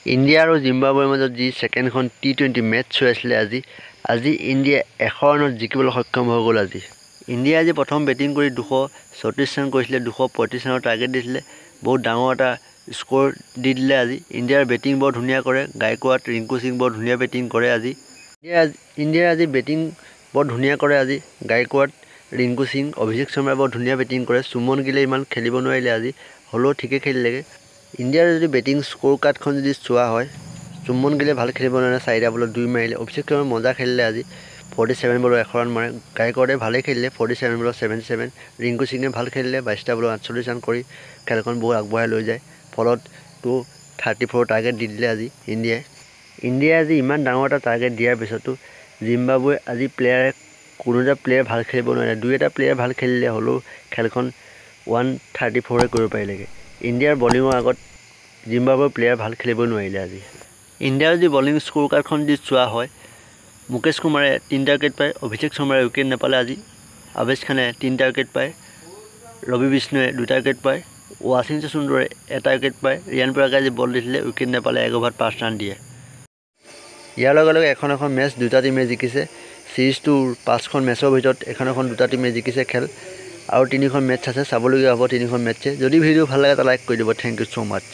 India আৰু জিম্বাবুৱেৰ মাজত যি ছেকেণ্ডখন টি-20 মেটচ হৈ আছিলে, আজি ইণ্ডিয়া 100 ৰানত জিকিবলৈ সক্ষম হৈ গ'ল। আজি ইণ্ডিয়াই আজি প্ৰথম বেটিং কৰি 236 ৰান কৰিছিলে, 235 ৰানৰ টাৰ্গেট দিছিলে। বহুত ডাঙৰ এটা স্ক'ৰ দি দিলে। আজি ইণ্ডিয়াৰ বেটিং বৰ ধুনীয়া কৰে। গাইকোৱাড, ৰিংকু সিং বৰ ধুনীয়া বেটিং কৰে। আজি ইণ্ডিয়াৰ আজি বেটিং বৰ ধুনীয়া কৰে। আজি গাইকোৱাড, ৰিংকু সিং, অভিষেক শৰ্মাই বৰ ধুনীয়া বেটিং কৰে। সুমন গিলে ইমান খেলিব নোৱাৰিলে আজি, হ'লেও ঠিকে খেলিলেগৈ। ইণ্ডিয়াৰ যদি বেটিং স্ক'ৰ কাৰ্ডখন যদি চোৱা হয়, সুমন গিলে ভাল খেলিব নোৱাৰে, 4টা বলত 2 মাৰিলে। অভিষেক শৰ্মাই মজা খেলিলে আজি, 47 বলত 100 ৰান মাৰে। গাইকোৱাডে ভালেই খেলিলে, 47 বলত 77। ৰিংকু সিঙে ভাল খেলিলে, 22টা বলত 48 ৰান কৰি খেলখন বহুত আগবঢ়াই লৈ যায়। ফলত 234 টাৰ্গেট দি দিলে আজি ইণ্ডিয়াই। ইণ্ডিয়াই আজি ইমান ডাঙৰ এটা টাৰ্গেট দিয়াৰ পিছতো জিম্বাবুৱে আজি প্লেয়াৰে, কোনো এটা প্লেয়াৰ ভাল খেলিব নোৱাৰে। দুই এটা প্লেয়াৰ ভাল খেলিলে, হ'লেও খেলখন 134-এ কৰিব পাৰিলেগৈ। ইণ্ডিয়াৰ বলিঙৰ আগত জিম্বাবুৱেৰ প্লেয়াৰ ভাল খেলিব নোৱাৰিলে। আজি ইণ্ডিয়াৰ যদি বলিং স্ক'ৰ কাৰ্ডখন যদি চোৱা হয়, মুকেশ কুমাৰে 3টা উইকেট পায়, অভিষেক শৰ্মাই উইকেট নাপালে আজি, আৱেশ খানে 3টা উইকেট পায়, ৰবি বিষ্ণুৱে 2টা উইকেট পায়, ৱাশ্বিংটন সুন্দৰে এটা উইকেট পায়। ৰিয়ান পৰাগে আজি বল দিছিলে, উইকেট নাপালে, 1 অভাৰত 5 ৰান দিয়ে। ইয়াৰ লগে লগে এখন এখন মেটচ দুটা টীমে জিকিছে। ছিৰিজটোৰ 5খন মেচৰ ভিতৰত এখন এখন দুটা টীমে জিকিছে খেল। আৰু 3খন মেটচ আছে, চাবলগীয়া হ'ব তিনিখন মেটচে। যদি ভিডিঅ' ভাল লাগে, এটা লাইক কৰি দিব। Thank you so much.